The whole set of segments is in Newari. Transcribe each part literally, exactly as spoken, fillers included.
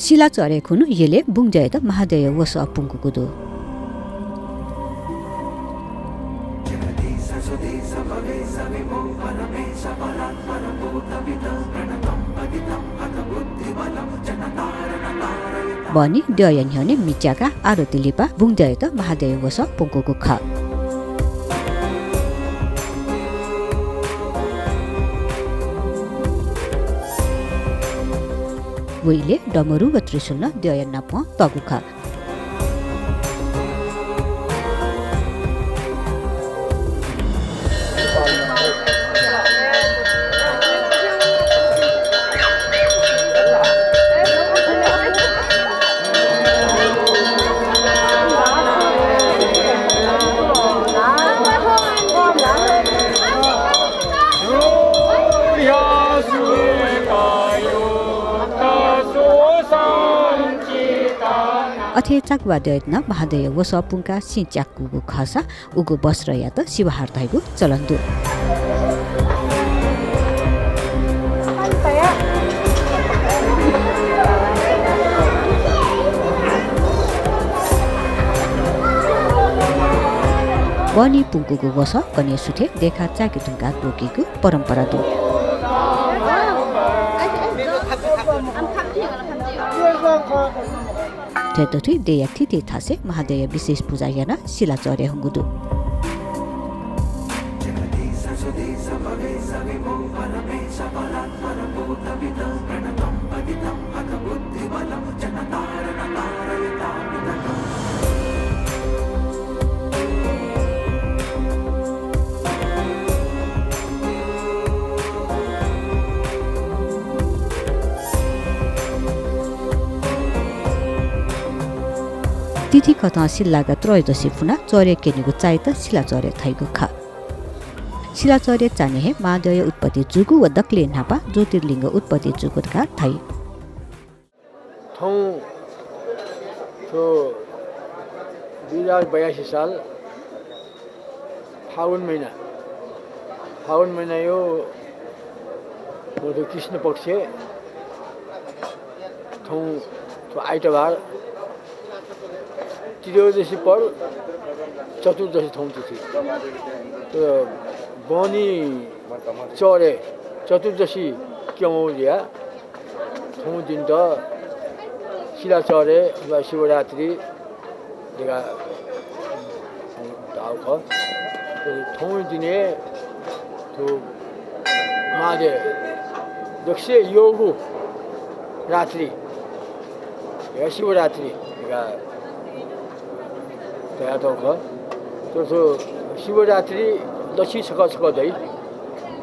सिलाचह्रे खुन्हु यलय् बुंगद्यःयात महाद्यःया वसः पुंकूगु दु। बहनी द्यःया न्ह्यःने मि च्याकाः आरती लिपा बुंगद्यःयात महाद्यःया वसः पुंकूगु खः। व इलय् डमरु व त्रिशूल नं द्यःया नापं तःगु खः। अथे हे चाकु वा द्यःयात नं महाद्यःया वसः पुंकाः सिँ च्याकूगु खःसा उगु वस्त्रयात सिवहार धइगु चलन दु। बहनी पुंकूगु वसः कन्हय् सुथय् देखाः चाय्के धुंकाः त्वःकीगु परम्परा दु। थथे दथुइ देय्‌या थीथी थासय् महाद्यःया विशेष पुजा यानाः सिलाचह्रे हंगु दु। तिथिकथं सिल्लागा त्रयोदशी फुनाः चह्रे क्यनीगु चायात सिलाचह्रे धाइगु खः। सिलाचह्रे चान्हय् हे महाद्यःया उत्पत्ति जूगु व दकलय् न्हापा ज्योतिर्लिङ्ग उत्पत्ति जूगु धकाः धाइ। थौं थ्व दुई हजार बयासी साल फागुन महिना, फागुन महिनाया मध्य कृष्ण पक्षय् थौं थ्व आइतबार त्रयोदशी पर चतुर्दशी थौं तिथि। थ्व बहनी चह्रे चतुर्दशी क्यं जुयाः थौं दिनत सिलाचह्रे वा शिवरात्रि धकाः धाःगु खः। थौं दिने थ्व महाद्यः दक्वसिबें यःगु रात्रि धकाः शिवरात्रि धकाः धयातःगु खः। तर थ्व शिवरात्रि लछि छकः छकः दइ।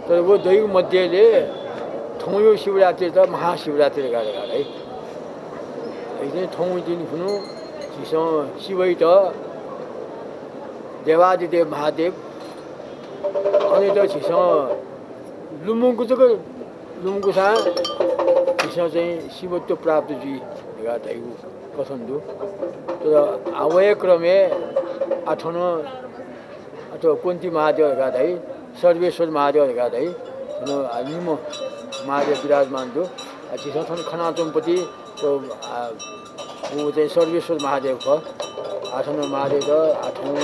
तर व दइगु मध्यय् थौंया शिवरात्रियात महाशिवरात्रि धकाः धकाः धाइ। अथे थौं दिं खुन्हु झीसं शिवयात देवादिदेव महादेव अनयात झीसं लुमंकूगु जक लुमंकूसां झीसं चाहिँ शिवत्व प्राप्त जुइ धकाः धाइगु कथन दु। तर आ वया क्रमय् आ थन अथवा कुन्ती महाद्यः धकाः धाइ, सर्वेश्वर महाद्यः धकाः धाइ, थन आ निम्ह महाद्यः विराजमान दु। आ झीसं थन खनाच्वंपति थ्व, आ, व चाहिँ सर्वेश्वर महाद्यः खः। आ थन महाद्यः आ थौं,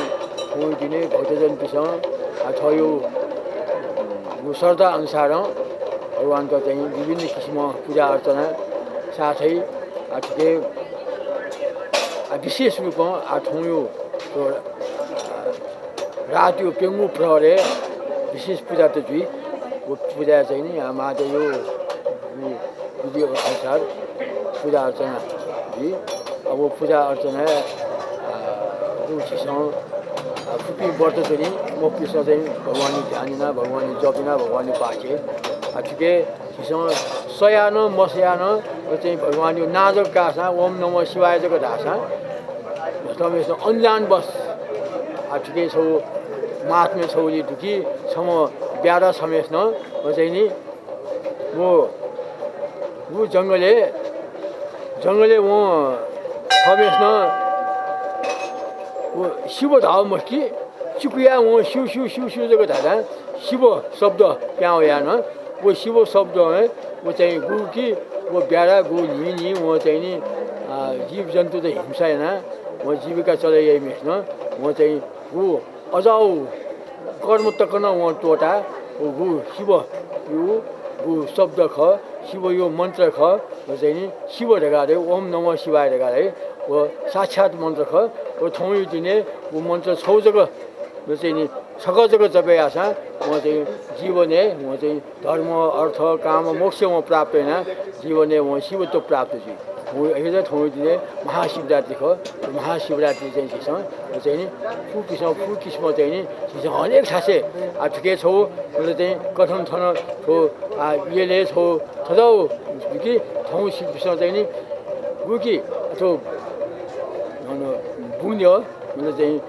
थौं दिने भक्तजनपिसं आ थःगु श्रद्धा अनुसारं भगवानत चाहिँ विभिन्न किसिमं पुजा अर्चना साथै आ थुके आ विशेष रूपं आ थौंया थ्व, आ, रातया प्यंगू प्रहरय् विशेष पुजात जुइ। व पुजाय् चाहिँ नि, आ, महाद्यःया विधि अनुसार पुजा अर्चना जुइ। अब व पुजा अर्चनाय्, आ, व झीसं, आ, फुपिं व्रत च्वनी, मफुपिसं चाहिँ भगवानया ध्यान याना, भगवानया जप याना, भगवानया पाठ याइ। आ, थुके झीसं सयाः नं मसयाः नं व चाहिँ भगवानया नां जक काःसां, ओम नमः शिवाय जक धाःसां, थःम्हेसिनं अनजानवश, आ, थुके छगू महात्म्य छगू दु कि छम्ह ब्याधा छम्हेसिनं व चाहिँ नि व, व जंगलय्, जंगलय् वं थःम्हेसिनं व शिव धाःगु मखु कि, चिकुयाः वं स्यू, स्यू, स्यू, स्यू जक धाःसां शिव शब्द पिहां वयाः नं, व शिव शब्द हे व चाहिँ गुगु कि व ब्याहा गु न्हिं न्हिं वं चाहिँ नि, अ, जीवजन्तुत हिंसा यानाः वं जीविका चले याइम्हय्सिनं वं चाहिँ गु अजाउ कर्म तक नं वं त्वःताः व गु शिवया गु शब्द खः, शिवया मन्त्र खः, व चाहिँ नि शिव धकाः धाइ, ओम नमः शिवाय धकाः धाइ, व साक्षात् मन्त्र खः। व थौंया दिनय् व मन्त्र छगू जक, व चाहिँ नि छकः जक जप याःसां वं चाहिँ जीवनय् वं चाहिँ धर्म, अर्थ, काम, मोक्ष वं प्राप्त यानाः जीवनय् वं शिवत्व प्राप्त जुइ। थौं, अथे थौंया दिनय् महाशिवरात्रि खः। महाशिवरात्रि चाहिँ झीसं, व चाहिँ नि फुक्क किसिमं, फुक्क किसिमं चाहिँ नि झीसं हरेक थासय्, आ, थुके छगू, मतलब चाहिँ कथं थन छगू, आ, यलय् छगू थज्याःगु कि थौं शिवपिसं चाहिँ नि गु कि अथवा अन बुन्यः, मतलब चाहिँ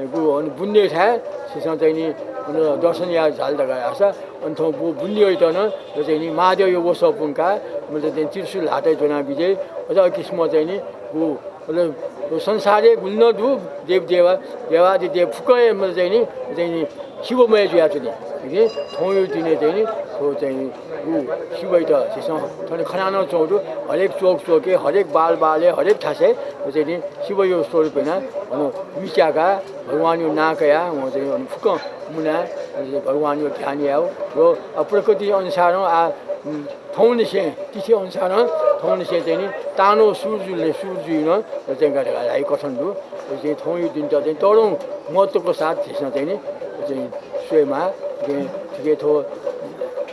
गु अन बुन्यःथाय् छिसं चाहिँ नि अन दर्शन याये झाल धकाः धाःसा, अन थौं बु-, बुन्यःयात नं चाहिँ नि महादेवया वसः पुंकाः, मतलब चाहिँ त्रिशूल ल्हातय् ज्वना बिज्याइ। अझ अकिसिमं चाहिँ नि गु, मतलब संसारय् गुलि नं दु देव देवा, देवादिदेव फुक्कं हे, मतलब चाहिँ नि, चाहिँ नि शिवमय जुयाच्वनी। थौंया दिनय् चाहिँ नि थ्व चाहिँ नि गु शिवयात झीसं थन खना नं च्वंगु दु। हरेक चोक चोकय्, हरेक बाल बालय्, हरेक थासय् चाहिँ नि शिवया स्वरूप यानाः अन मिच्याकाः भगवानया नां कयाः वं चाहिँ अन फुक्कं मुनाः भगवानया ध्यान यायेगु। व, अ, प्रकृति अनुसारं आ, उम्, थौंनिसें, तिथि अनुसारं थौंनिसें चाहिँ नि तांन्वः सुरु जुल, सुरु जुइ नं चाहिँ गा धकाः धाइ कथन दु। व चाहिँ थौंया दिनत चाहिँ तःधंगु महत्त्वको साथ झीसं चाहिँ नि चाहिँ स्वयेमाः। चाहिँ थुके थ्व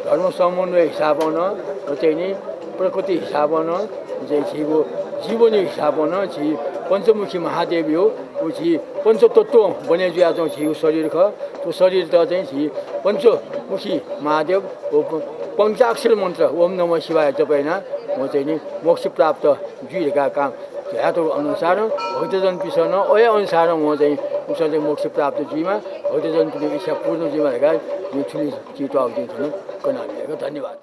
धर्म समन्वय हिसाबं नं, व चाहिँ नि प्रकृति हिसाबं नं, चाहिँ झीगु जीवनी हिसाबं नं झी पञ्चमुखी महादेवया, व झी पञ्चतत्त्वं बने जुयाच्वंगु झीगु शरीर खः। थ्व शरीरत चाहिँ झी पञ्चमुखी महादेव व प-, पञ्चाक्षर मन्त्र ओम नमः शिवाय जप यानाः वं चाहिँ नि मोक्ष प्राप्त जुइ धकाः काम ध्यातःगु अनुसारं भक्तजनपिसं नं अथे अनुसारं वं चाहिँ उमिसं चाहिँ मोक्ष प्राप्त जुइमा, भक्तजनपिनिगु इच्छा पूर्ण जुइमा धकाः जिं थुलि चितुवाःगु जिं थन कनाबिया। धन्यवाद।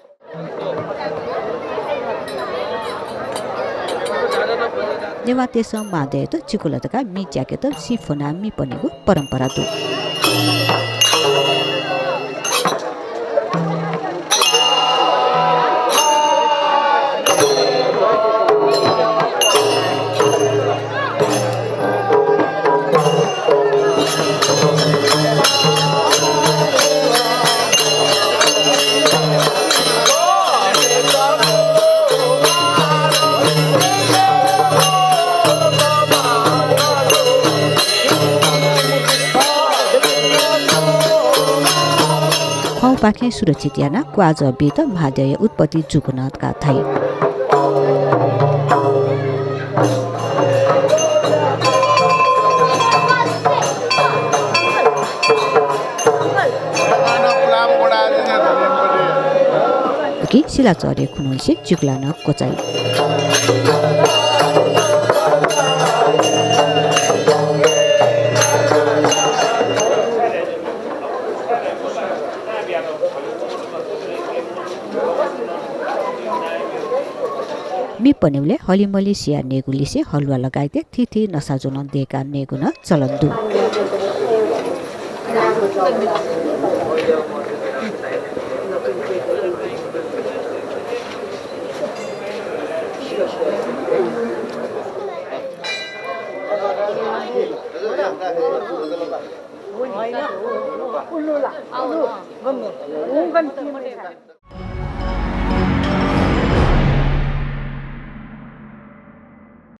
नेवाःतय्सं महाद्यःयात चिकुला धकाः मि च्याकेत सिँ फ्वनाः मि पनेगु परम्परा दु। ख्वाउपाखें सुरक्षित यानाः क्वाःजः बीत महाद्यःया उत्पत्ति जूगु नं का धाइ। उकिं सिलाचह्रे खुन्हुसे चिकुला नं क्वचाइ। मि पनेबलय् हलिमलि सिया नयेगु लिसे हलुवा लगायतय् थीथी नसाज्वलं दय्काः नयेगु नं चलन दु।